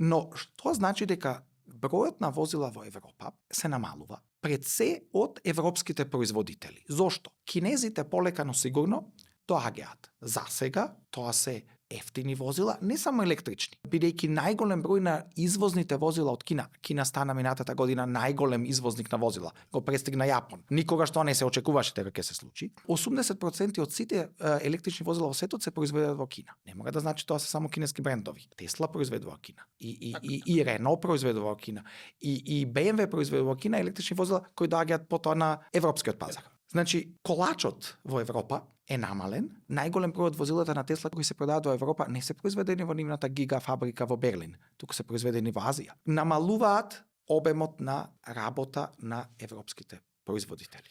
Но што значи дека бројот на возила во Европа се намалува пред се од европските производители. Зошто? Кинезите полека, но сигурно доаѓаат. За сега тоа се ефтини возила, не само електрични. Бидејќи најголем број на извозните возила од Кина, Кина стана минатата година најголем извозник на возила, го престигна Јапон. Никогаш тоа не се очекуваше дека ќе се случи. 80% од сите електрични возила во светот се произведуваат во Кина. Не мора да значи тоа се само кинески брендови. Тесла произведува во Кина. И Рено произведува во Кина. И BMW произведува во Кина електрични возила кои доаѓаат потоа на европскиот пазар. Значи, колачот во Европа е намален. Најголем број од возилата на Тесла кои се продаваат во Европа не се произведени во нивната гигафабрика во Берлин, туку се произведени во Азија. Намалуваат обемот на работа на европските производители.